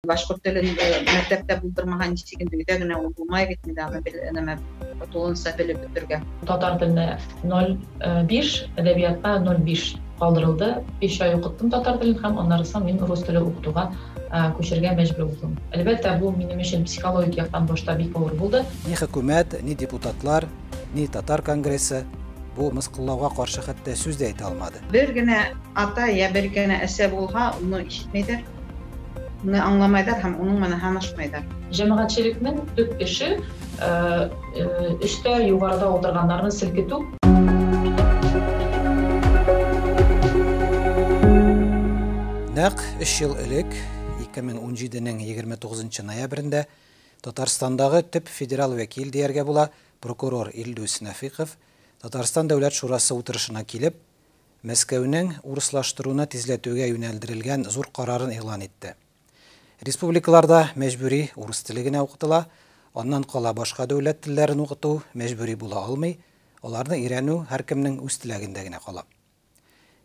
Башкорт телен мәктәптә булдырмаган, ничек инде өйдә генә ул булмай бит инде, аны нәмә тулынса белеп бетергә. Татар теленә 0,5, әдәбиятка 0,5 калдырылды. 5 ай укыттым татар телен һәм аннары соң мин рус теле укытуга күчергә мәҗбүр булдым. Әлбәттә, бу минем өчен психологик яктан башта бик авыр булды. Ни хөкүмәт, ни депутатлар, ни татар конгрессы бу мыскыллауга каршы хәтта сүз дә әйтә алмады. Бер генә ата я бер генә әсә булһа, уны ишетмәйдәр, уны аңламайдар һәм уның менән һанашмайдар. Җәмәгатьчелекнең төп эше өстә, югарыда утырганнарны селкетү. Нәкъ өч ел элек, 2017 нең 29 ноябрендә Татарстандагы төп федерал вәкил дияргә була, прокурор Илдус Нәфыйков Татарстан Дәүләт шурасы утырышына килеп, Мәскәүнең урыслаштыруны тизләтүгә юнәлдерелгән зур карарын игълан итте. Республикаларда мәҗбүри урыс теле генә укытыла, аннан кала башка дәүләт телләрен укыту мәҗбүри була алмый, аларны өйрәнү һәркемнең үз теләгендә генә кала.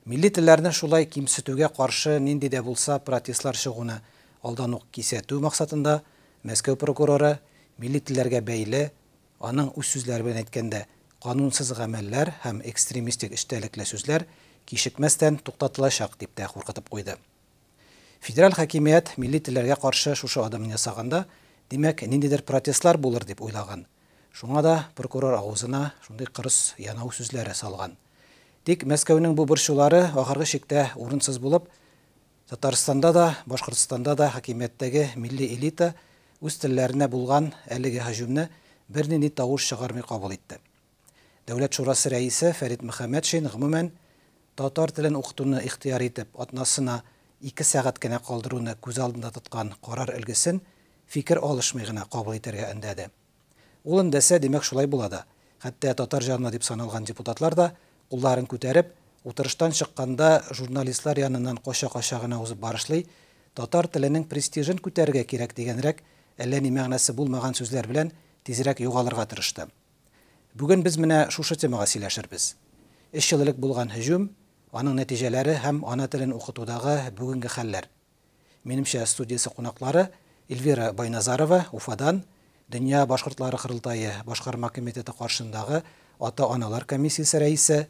Милли телләрне шулай кимсетүгә каршы нинди дә булса протестлар чыгуны алдан ук кисәтү максатында Мәскәү прокуроры милли телләргә бәйле, аның үз сүзләре белән әйткәндә, канунсыз гамәлләр һәм экстремистик эчтәлекле сүзләр кичекмәстән туктатылачак дип тә куркытып куйды. Федераль хакимият милли телләргә каршы шушы адымны ясаганда, димәк, ниндидер протестлар булыр дип уйлаган. Шуңа да прокурор авызына шундый кырыс янау сүзләре салган. Тик Мәскәүнең бу борчулары ахыргы чиктә урынсыз булып, Татарстанда да, Башкортстанда да хакимияттәге милли элита үз телләренә булган әлеге һөҗүмне бернинди тавыш чыгармый кабул итте. Дәүләт шурасы рәисе Фәрит Мөхәммәтшин, гомумән, татар телен укытуны ихтыяр итеп, атнасына 2 сәгать кенә калдыруны күз алдында тоткан карар өлгесен фикер алышмый гына кабул итәргә өндәде. Ул өндәсә, димәк, шулай була да. Хәтта татар җанлы дип саналган депутатлар да, кулларын күтәреп, утырыштан чыкканда журналистлар яныннан кача-кача гына узып барышлый, татар теленең престижын күтәрергә кирәк дигәнрәк әллә ни мәгънәсе булмаган сүзләр белән тизрәк югалырга тырышты. Бүген без менә шушы темага сөйләшербез. 3 ел элек булган һөҗүм, аның нәтиҗәләре һәм ана телен укытудагы бүгенге хәлләр. Минемчә студиясе кунаклары Эльвира Байназарова Уфадан, Дөнья башкортлары корылтае башкарма комитеты каршындагы ата-аналар комиссиясе рәисе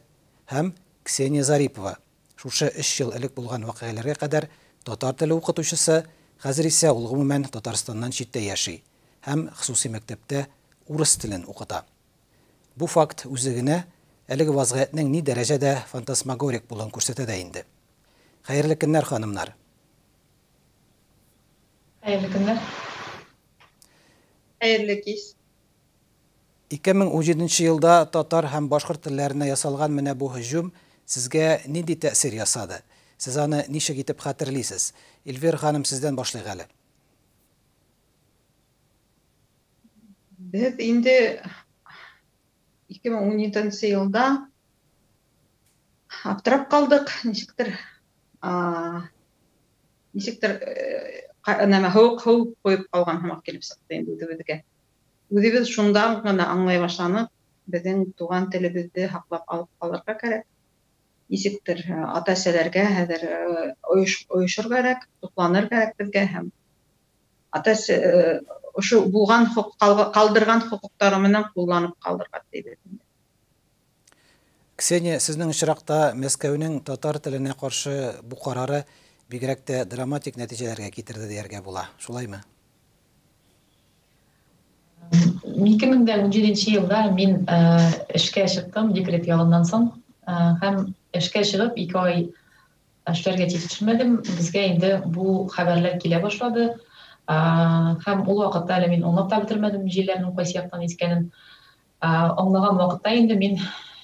һәм Ксения Зарипова, шушы 3 ел элек булган вакыйгаларга кадәр татар теле укытучысы, хәзер исә ул гомумән Татарстаннан читтә яши һәм хосусый мәктәптә урыс телен укыта. Бу факт үзе генә әлеге вазгыятьнең ни дәрәҗәдә фантасмагорик булуын күрсәтә дә инде. Хәерле көннәр, ханымнар. Хәерле көннәр. Хәерле кич. 2017 елда татар һәм башкорт телләренә ясалган менә бу һөҗүм сезгә нинди тәэсир ясады? Сез аны ничек итеп хәтерлисез? Эльвира ханым, сездән башлыйк әле. Без инде 2017 елда аптырап калдык, ничектер, ничектер нәмә һыуык һыу куеп калган һымак килеп чыкты инде үзебезгә. Үзебез шунда гына аңлай башланык, безнең туган телебезне һаклап алып калырга кирәк. Ничектер ата-әсәләргә хәзер оешыр кирәк, тупланыр кирәк безгә һәм ата ошо булган калдырган хокуклары менән кулланып калырга дибез. Ксения, сезнең очракта Мәскәүнең татар теленә каршы бу карары бигрәк тә драматик нәтиҗәләргә китерде дияргә була. Шулаймы? 2017 елда мин эшкә чыктым декрет ялыннан соң һәм эшкә чыгып 2 ай эшләргә җитешмәдем. Безгә инде бу хәбәрләр килә башлады. Һәм ул вакытта әле мин аңлап та бетермәдем җилләрнең кайсы яктан искәнен. Аңлаган вакытта инде мин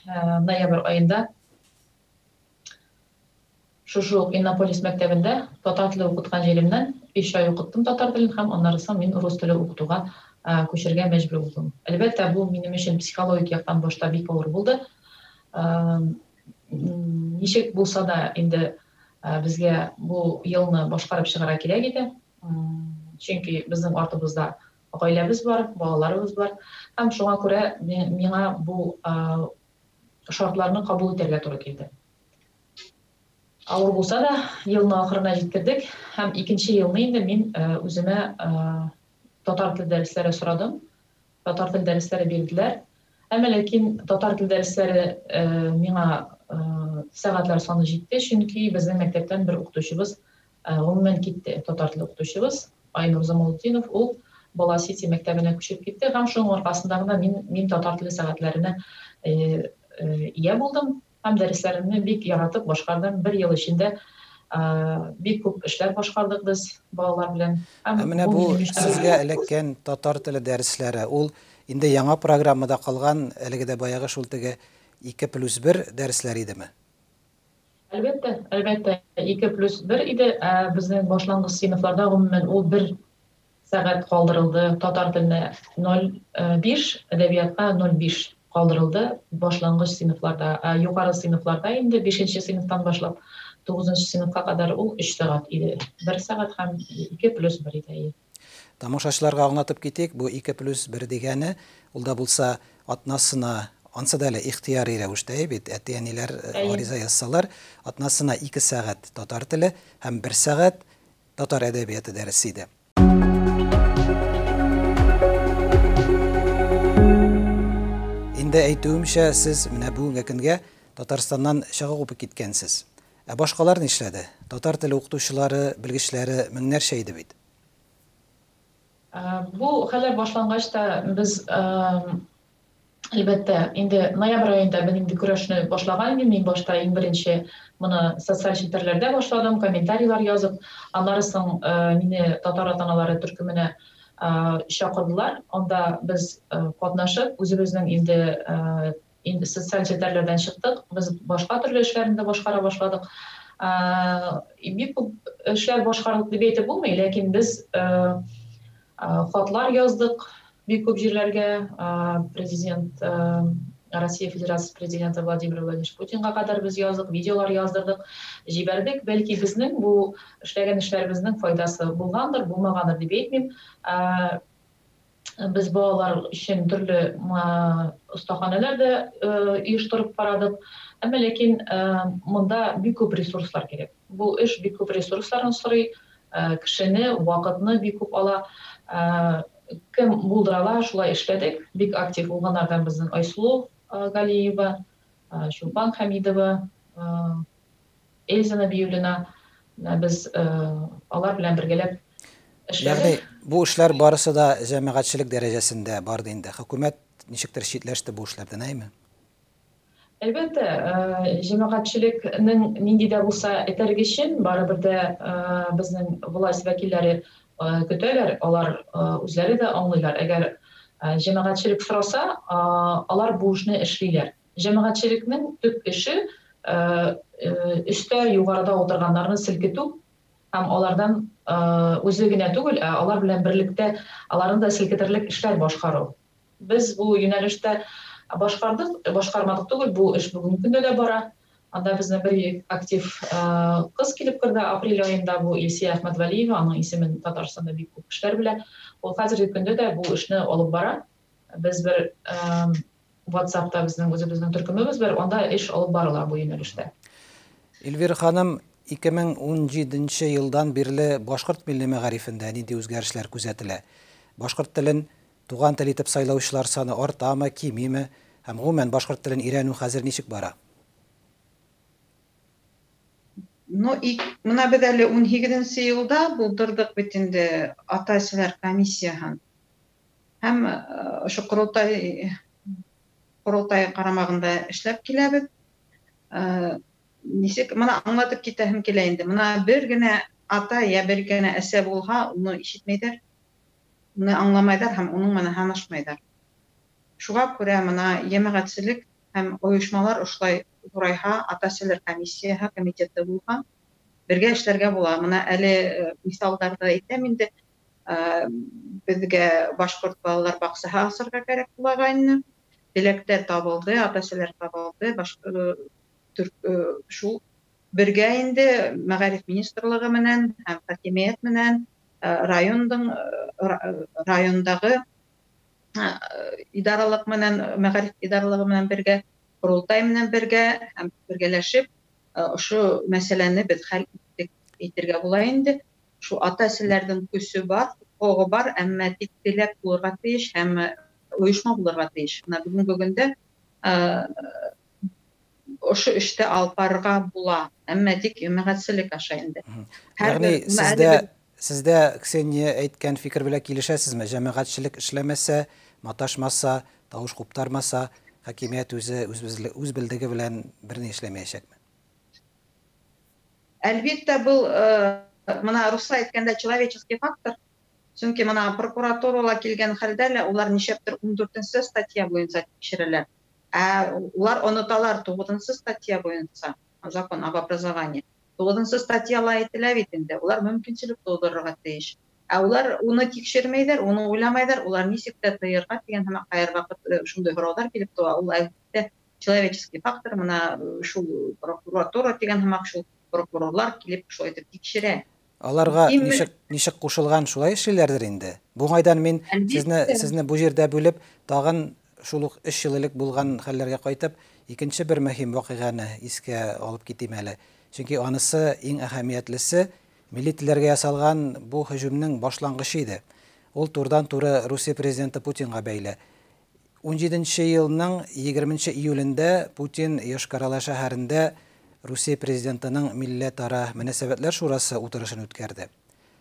ноябрь аенда шушы ук Иннополис мәктәбендә татар теле укыткан җиремнән 3 ай укыттым татар телен һәм аннары соң мин рус теле укытуга күчергә мәҗбүр булдым. Әлбәттә, бу минем өчен психологик яктан башта бик авыр булды. Ничек булса да инде безгә бу елны башкарып чыгарга кирәк иде. Чөнки безнең артыбызда гаиләбез бар, балаларыбыз бар. Һәм шуңа күрә миңа бу шартларны кабул итәргә туры килде. Авыр булса да, елны ахырына җиткердек һәм икенче елны инде мин үземә татар теле дәресләре сорадым. Татар теле дәресләре бирделәр. Әмма ләкин татар теле дәресләре миңа сәгатьләр саны җитте, чөнки безнең мәктәптән бер укытучыбыз гомумән китте. Татар теле укытучыбыз Айнур Замалутдинов, ул Бала Сити мәктәбенә күчеп китте һәм шуның аркасында гына мин татар теле сәгатьләренә ия булдым һәм дәресләремне бик яратып башкардым. Бер ел эчендә бик күп эшләр башкардык без балалар белән. Ә менә бу сезгә эләккән татар теле дәресләре, ул инде яңа программада калган, әлеге дә баягы шул теге 2+1 дәресләр идеме? Әлбәттә, әлбәттә, 2+1 иде. Ә безнең башлангыч сыйныфларда гомумән ул 1 сәгать калдырылды, татар теленә 0,5, әдәбиятка 0,5 калдырылды башлангыч сыйныфларда. Ә югары сыйныфларда инде 5 сыйныфтан башлап 9 сыйныфка кадәр ул 3 сәгать иде. 1 сәгать һәм 2+1 иде. Тамашачыларга аңлатып китик, бу 2+1 дигәне, ул да булса атнасына, ансы да әле ихтыяри рәвештә бит, әти-әниләр гариза язсалар, атнасына 2 сәгать татар теле һәм 1 сәгать татар әдәбияты дәресе иде. Инде әйтүемчә, сез менә бүгенге көнгә Татарстаннан чыгып ук киткәнсез. Ә башкалар нишләде? Татар теле укытучылары, белгечләре меңнәрчә иде бит. Бу хәлләр башлангач та без, әлбәттә, инде ноябрь аенда без инде көрәшне башлаган идем. Мин башта иң беренче моны социаль челтәрләрдә башладым, комментарийлар язып. Аннары соң мине татар ата-аналары төркеменә чакырдылар. Анда без катнашып, үзебезнең инде социаль челтәрләрдән чыктык. Без башка төрле эшләрне дә башкара башладык. Бик күп эшләр башкарылды дип әйтеп булмый, ләкин без хатлар яздык бик күп җирләргә. Президент, Россия Федерациясе президенты Владимир Владимирович Путинга кадәр без яздык, видеолар яздырдык, җибәрдек. Бәлки безнең бу эшләгән эшләребезнең файдасы булгандыр, булмагандыр дип әйтмим. Без балалар өчен төрле остаханәләр дә оештырып карадык. Әмма ләкин монда бик күп ресурслар кирәк. Бу эш бик күп ресурсларны сорый, кешене, вакытны бик күп ала. Кем булдыра ала, шулай эшләдек. Бик актив булганнардан безнең Айсылу Галиева, Чулпан Хәмидова, Эльза Нәбиуллина. Без алар белән бергәләп эшләдек. Ягъни бу эшләр барысы да җәмәгатьчелек дәрәҗәсендә барды инде. Хөкүмәт ничектер читләште бу эшләрдән, әйме? Әлбәттә, җәмәгатьчелекнең нинди дә булса этәргечен барыбер дә безнең власть вәкилләре көтәләр, алар үзләре дә аңлыйлар. Әгәр җәмәгатьчелек сораса, алар бу эшне эшлиләр. Җәмәгатьчелекнең төп эше өстә, югарыда утырганнарны селкетү һәм алардан үзе генә түгел, ә алар белән берлектә аларны да селкетерлек эшләр башкару. Без бу юнәлештә башкардык, башкармадык түгел, бу эш бүгенге көндә дә бара. Анда безнең бер актив кыз килеп керде апрель аенда, бу Илсия Әхмәтвәлиева, аның исемен Татарстанда бик күп кешеләр белә. Ул хәзерге көндә дә бу эшне алып бара. Без бер WhatsApp-та безнең үзебезнең төркемебез бар, анда эш алып барыла бу юнәлештә. Эльвира ханым, 2017 елдан бирле башкорт милли мәгарифендә нинди үзгәрешләр күзәтелә? Башкорт телен туган тел итеп сайлаучылар саны артамы, кимиме? Һәм гомумән башкорт телен өйрәнү хәзер ничек бара? Ну, и менә без әле 18 елда булдырдык бит инде ата-әсәләр комиссияһын. Һәм ошо корылтай карамагында эшләп киләбез. Ничек моны аңлатып китәһем килә инде. Менә бер генә ата я бер генә әсә булһа, уны ишетмәйҙәр, уны аңламайҙар һәм уның менән һанашмайҙар. Шуға күрә менә йәмәғәтселек һәм ойошмалар ошолай ҙурайһа, ата-әсәләр комиссияһы, комитеты булһа, бергә эшләргә була. Менә әле мисалдарҙы әйтәм инде. Беҙгә башҡорт балалар баҡсаһы асырға кәрәк булғайны. Теләктәр табылды, ата-әсәләр табылды, шул бергә инде мәғариф министрлығы менән һәм хакимиәт менән райондағы идаралыҡ менән, мәғариф идаралығы менән бергә, ҡоролтай менән бергә һәм бергәләшеп Ошо мәсьәләне без хәл иттек әйтергә була инде. Шул ата-әсәләрнең көсе бар, хокукы бар, әмма тик теләк булырга тиеш һәм оешма булырга тиеш. Менә бүгенге көндә ошо эштә алып барырга була, әмма тик җәмәгатьчелек аша инде. Ягъни сездә сездә Ксения әйткән фикер белән килешәсезме? Җәмәгатьчелек эшләмәсә, маташмаса, тавыш куптармаса, хакимият үзе үз белдеге белән берни эшләмәячәкме? Әлбиттә, был мына русча әйткәндә человеческий фактор. Чөнки мына прокуратурала килгән хәлдә лә улар нишләптер 14 статья буенча тикшерәләр. Ә улар оныталар 9 статья буенча закон об образовании. 9 статьяла әйтелә бит инде, улар мөмкинчелек тудырырга тиеш. Ә улар уны тикшермәйҙәр, уны уйламайҙар, улар нисек тә тыйырға тигән һәм һәр ваҡыт шундай һорауҙар килеп тыуа. Ул әлбиттә человеческий фактор, мына шул прокуратура тигән һымаҡ шул прокурорлар килеп шулай итеп тикшерә. Аларга ничек кушылган шулай эшлиләрдер инде. Бу уңайдан мин сезне бу җирдә бүлеп, тагын шул ук 3 ел элек булган хәлләргә кайтып, икенче бер мөһим вакыйганы искә алып китим әле. Чөнки анысы иң әһәмиятлесе, милли телләргә ясалган бу һөҗүмнең башлангычы иде. Ул турыдан-туры Русия президенты Путинга бәйле. 17 елның 20 июлендә Путин Йошкар-Ола шәһәрендә Русия президентының милләтара мөнәсәбәтләр шурасы утырышын үткәрде.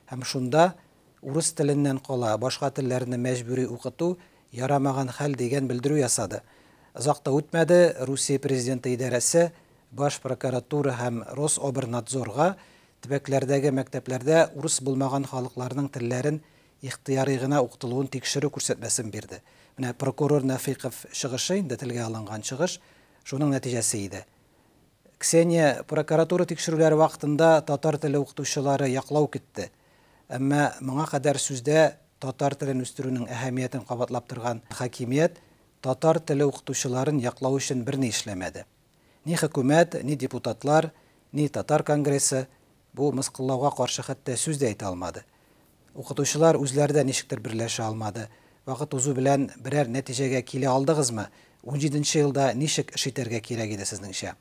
Һәм шунда урыс теленнән кала башка телләрне мәҗбүри укыту ярамаган хәл дигән белдерү ясады. Озак та үтмәде, Русия президенты идарәсе баш прокуратура һәм Рособрнадзорга төбәкләрдәге мәктәпләрдә урыс булмаган халыкларның телләрен ихтыярый гына укытылуын тикшерү күрсәтмәсен бирде. Менә прокурор Нәфыйков чыгышы инде телгә алынган чыгыш, шуның нәтиҗәсе иде. Ксения, прокуратура тикшерүләре вакытында татар теле укытучылары яклау көтте. Әмма моңа кадәр сүздә татар телен үстерүнең әһәмиятен кабатлап торган хакимият татар теле укытучыларын яклау өчен берни эшләмәде. Ни хөкүмәт, ни депутатлар, ни татар конгрессы бу мыскыллауга каршы хәтта сүз дә әйтә алмады. Укытучылар үзләре дә ничектер берләшә алмады. Вакыт узу белән берәр нәтиҗәгә килә алдыгызмы? 17 елда ничек эш итәргә кирәк иде сезнеңчә?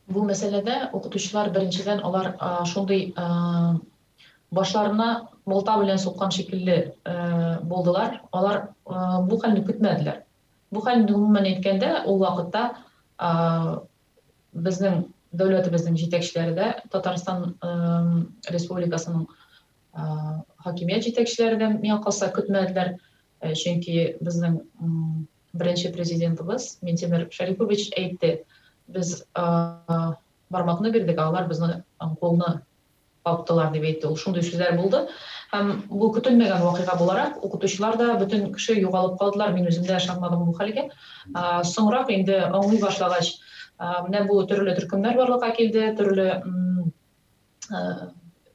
Бу мәсьәләдә укытучылар беренчедән алар шундый башларына балта белән суккан шикелле булдылар. Алар бу хәлне көтмәделәр. Бу хәлне гомумән әйткәндә, ул вакытта безнең дәүләтебезнең җитәкчеләре дә, Татарстан Республикасының хакимият җитәкчеләре дә миңа калса көтмәделәр. Чөнки безнең беренче президентыбыз Минтимер Шарипович әйтте, без бармакны бирдек, алар безне кулны каптылар дип әйтте. Ул шундый сүзләр булды. Һәм бу көтелмәгән вакыйга буларак, укытучылар да бөтен кеше югалып калдылар. Мин үзем дә ышанмадым бу хәлгә. Соңрак инде аңлый башлагач, менә бу төрле төркемнәр барлыкка килде, төрле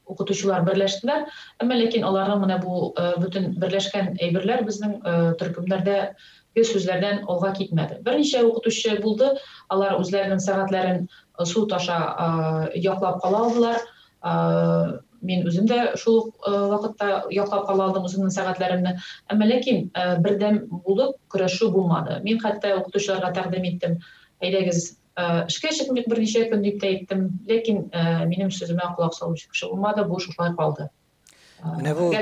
укытучылар берләштеләр. Әмма ләкин аларның менә бу бөтен берләшкән әйберләр безнең төркемнәрдә сүзләрдән алга китмәде. Берничә укытучы булды, алар үзләренең сәгатьләрен суд аша яклап кала алдылар. Мин үзем дә шул ук вакытта яклап кала алдым үземнең сәгатьләремне. Әмма ләкин бердәм булып көрәшү булмады. Мин хәтта укытучыларга тәкъдим иттем, әйдәгез эшкә чыкмыйк берничә көн дип тә әйттем, ләкин минем сүземә колак салучы кеше булмады, бу шулай калды. Менә бу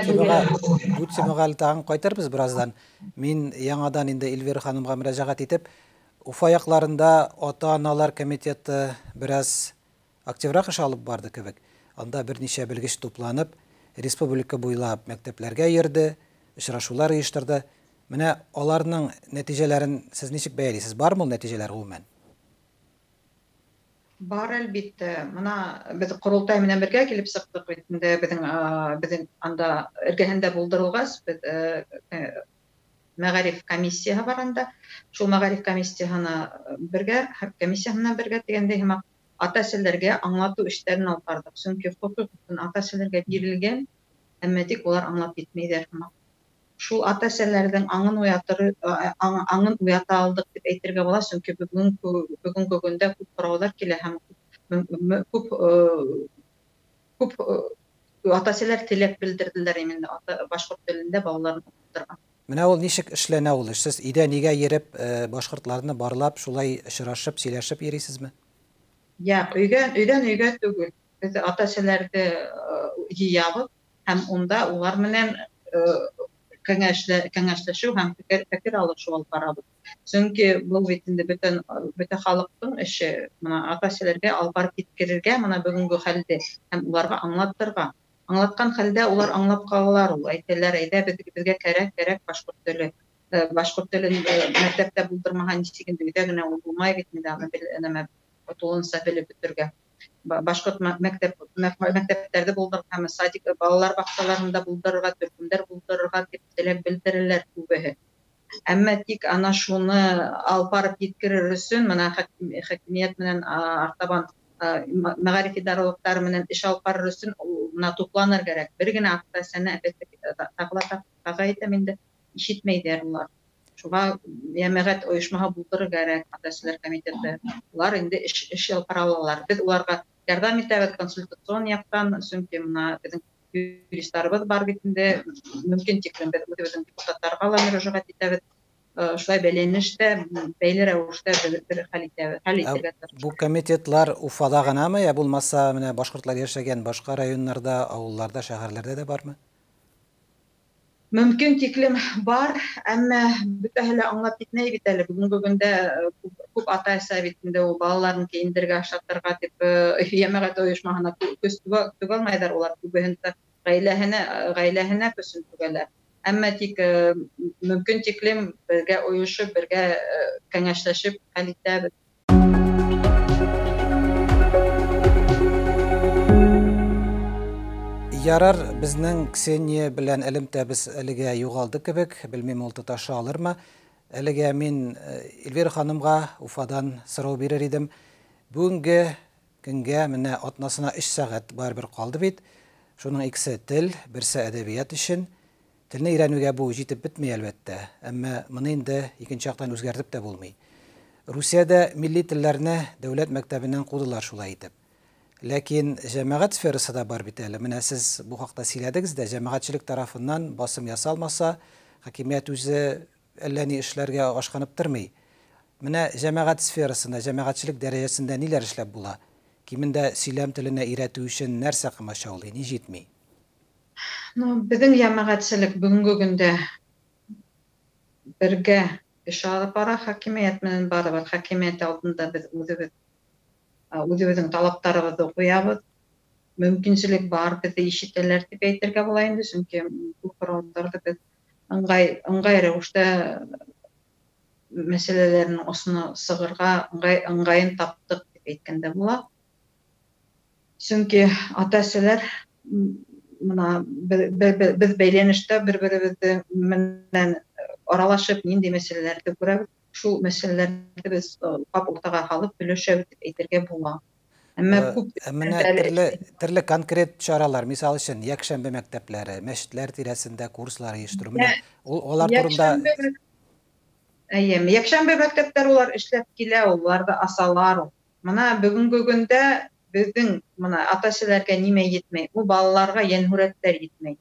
темага әле тагын кайтырбыз бераздан. Мин яңадан инде Эльвира ханымга мөрәҗәгать итеп, Уфа якларында ата-аналар комитеты бераз активрак эш алып барды кебек. Анда берничә белгеч тупланып, республика буйлап мәктәпләргә йөрде, очрашулар оештырды. Менә аларның нәтиҗәләрен сез ничек бәялисез? Бармы ул нәтиҗәләр гомумән? Бар әлбиттә. Мына без Корылтай менән бергә килеп чыктык бит инде, безнең анда эргәһендә булдырылгач, без мәгариф комиссияһы бар анда. Шул мәгариф комиссияһына бергә, комиссияһына бергә дигәндәй һымак ата-әсәләргә аңлату эшләрен алып бардык. Чөнки хокук ата-әсәләргә бирелгән, әмма тик улар аңлап җитмәйҙәр һымак. Шул ата-әсәләрҙең аңын аңын уята алдык дип әйтергә була, чөнки бүгенге көндә күп һораулар килә һәм күп ата-әсәләр теләк белдерделәр именно башҡорт телендә балаларын укытырга. Менә ул ничек эшләнә ул эш? Сез өйдән өйгә йөреп, башкортларны барлап, шулай очрашып, сөйләшеп йөрисезме? Юк, өйгә, өйдән өйгә түгел. Без ата-әсәләрне җыябыз һәм унда улар менән кәңәшлә, кәңәшләшү һәм фикер, фикер алышу алып барабыз. Чөнки бу бит инде бөтен, бөтен халыкның эше, менә ата-әсәләргә алып барып җиткерергә менә бүгенге хәлде һәм уларга аңлатырга. Аңлаткан хәлдә улар аңлап калалар ул, әйтәләр, әйдә без, безгә кәрәк, кәрәк башкорт теле. Башкорт телен мәктәптә булдырмаган ничек инде өйдә генә ул булмай бит инде аны нәмә тулынса белеп бетергә. Башкорт мәктәп мәктәпләрдә булдырырга һәм садик балалар бакчаларында булдырырга, төркемнәр булдырырга дип теләк белдерәләр күбеһе. Әмма тик ана шуны алып барып җиткерер өчен менә хакимият менән артабан мәгариф идаралыклары менән эш алып барыр өчен менә тупланыр кирәк. Бер генә ата-әсәне опять-таки тагы да тагы әйтәм инде, ишетмәйдер улар. Шуңа җәмәгать оешмаһы булдырыр кирәк, ата-әсәләр комитеты. Улар инде эш, эш алып бара алалар. Без уларга ярдәм итәбез консультацион яктан, чөнки менә безнең юристларыбыз бар бит инде, мөмкин тиклем без үзебезнең депутатларга ла мөрәҗәгать итәбез. Шулай бәйләнештә, бәйле рәвештә бер хәл итәбез, хәл итәргә тырышабыз. Бу комитетлар Уфада гынамы, я булмаса менә башкортлар яшәгән башка районнарда, авылларда, шәһәрләрдә дә бармы? Мөмкин тиклем бар, әмма бөтәһе лә аңлап китмәй бит әле. Бүгенге көндә күп ата-әсә бит инде ул балаларын киендерергә, ашатырга дип җәмәгать оешмаһына көч түгә алмайдыр улар, күбеһендә гаиләһенә, гаиләһенә көчен түгәләр. Әмма тик мөмкин тиклем бергә оешып, бергә кәңәшләшеп хәл итәбез. Ярар, безнең Ксения белән элемтәбез әлегә югалды кебек, белмим ул тоташа алырмы. Әлегә мин Эльвира ханымга Уфадан сорау бирер идем. Бүгенге көнгә менә атнасына 3 сәгать барыбер калды бит. Шуның икесе тел, берсе әдәбият өчен. Телне өйрәнүгә бу җитеп бетми, әлбәттә, әмма моны инде икенче яктан үзгәртеп тә булмый. Русиядә милли телләрне дәүләт мәктәбеннән кудылар шулай итеп. Ләкин җәмәгать сферасы да бар бит әле. Менә сез бу хакта сөйләдегез дә, җәмәгатьчелек тарафыннан басым ясалмаса, хакимият үзе әллә ни эшләргә ашкынып тормый. Менә җәмәгать сферасында, җәмәгатьчелек дәрәҗәсендә ниләр эшләп була? Кимендә сөйләм теленә өйрәтү өчен нәрсә комачаулый, ни җитми? Ну, безнең җәмәгатьчелек бүгенге көндә бергә эш алып бара хакимият менән, барыбер хакимият алдында без үзебез үзебезнең талапларыбызны куябыз. Мөмкинчелек бар, безне ишетәләр дип әйтергә була инде, чөнки күп сорауларда без ыңгай ыңгай рәвештә мәсьәләләрнең осына сыгырга ыңгай ыңгайын таптык дип әйткәндә була. Чөнки ата-әсәләр мына без бәйләнештә бер-беребезне менән аралашып нинди мәсьәләләрне күрәбез, шул мәсьәләләрне без кап уртага салып өләшәбез дип әйтергә була. Әмма күп Менә төрле төрле конкрет чаралар, мисал өчен, якшәмбе мәктәпләре, мәчетләр тирәсендә курслар оештыру. Менә ул алар турында. Әйе, якшәмбе мәктәпләр улар эшләп килә, улар да асалар. Мына бүгенге көндә безнең мына ата-әсәләргә нимә етмәй? Ул балаларга йәнһүрәтләр етмәй.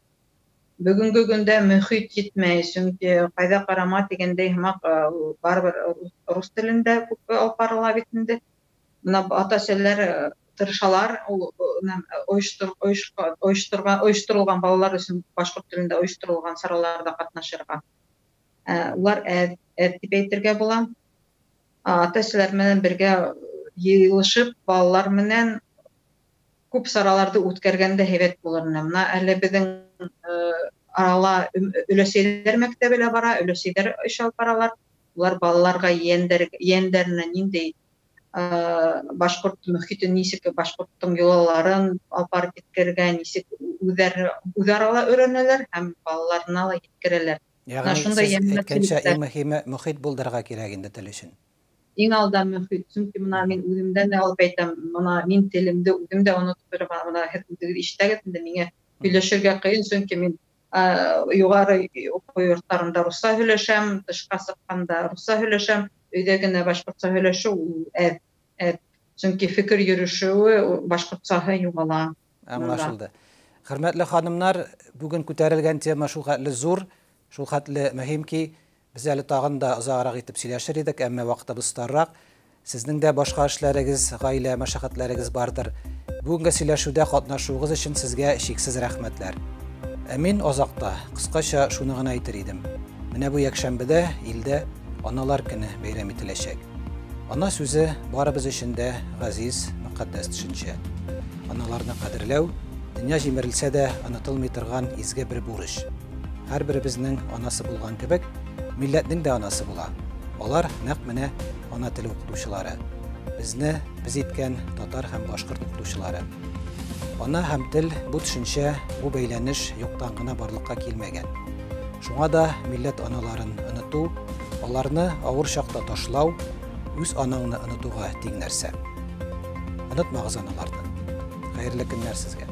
Бүгенге көндә мөхит етмәй, чөнки кайда карама дигәндәй һымак барыбер рус телендә күп алып барыла бит инде. Мына ата-әсәләр тырышалар, ул оештырган оештырылган балалар өчен башкорт телендә оештырылган чараларда катнашырга. Улар әз, әз дип әйтергә була. Ата-әсәләр менән бергә йыйылышып, балалар менән күп чараларны үткәргәндә һәйбәт булыр ине. Менә әле безнең арала өләсәйләр мәктәбе лә бара, өләсәйләр эш алып баралар. Улар балаларга йәндәр йәндәренә нинди башкорт мөхите, ничек башкорттың йолаларын алып барып җиткерергә, ничек үзләре үзара ла өйрәнәләр һәм балаларына ла җиткерәләр. Ягъни сез әйткәнчә, иң мөһиме мөхит булдырырга кирәк инде тел өчен. Иң алда мөхит, чөнки менә мин үземдән дә алып әйтәм, менә мин телемде үзем дә онытып йөрәм, менә һез үзегез ишетәгез инде, миңа сөйләшергә кыен, чөнки мин югары уку йортларында русча сөйләшәм, тышка чыкканда русча сөйләшәм, өйдә генә башкортча сөйләшү ул әз, әз. Чөнки фикер йөрешүе башкортчаһы югала. Аңлашылды. Хөрмәтле ханымнар, бүген күтәрелгән тема шулхәтле зур. Шул хәтле мөһим ки, без әле тагын да озаграк итеп сөйләшер идек, әмма вакытыбыз таррак. Сезнең дә башка эшләрегез, гаилә мәшәкатьләрегез бардыр. Бүгенге сөйләшүдә катнашуыгыз өчен сезгә чиксез рәхмәтләр. Ә мин азакта кыскача шуны гына әйтер идем. Менә бу якшәмбедә илдә Аналар көне бәйрәм ителәчәк. Ана сүзе барыбыз өчен дә газиз, мөкатдәс төшенчә. Аналарны кадерләү, дөнья җимерелсә дә онытылмый торган изге бер бурыч. Һәрберебезнең анасы булган кебек, милләтнең дә анасы була. Алар нәкъ менә ана теле укытучылары. Безне без иткән татар һәм башкорт укытучылары. Ана һәм тел бу төшенчә, бу бәйләнеш юктан гына барлыкка килмәгән. Шуңа да милләт аналарын оныту, аларны авыр чакта ташлау, үз анаңны онытуга тиң нәрсә. Онытмагыз аналарны. Хәерле көннәр сезгә.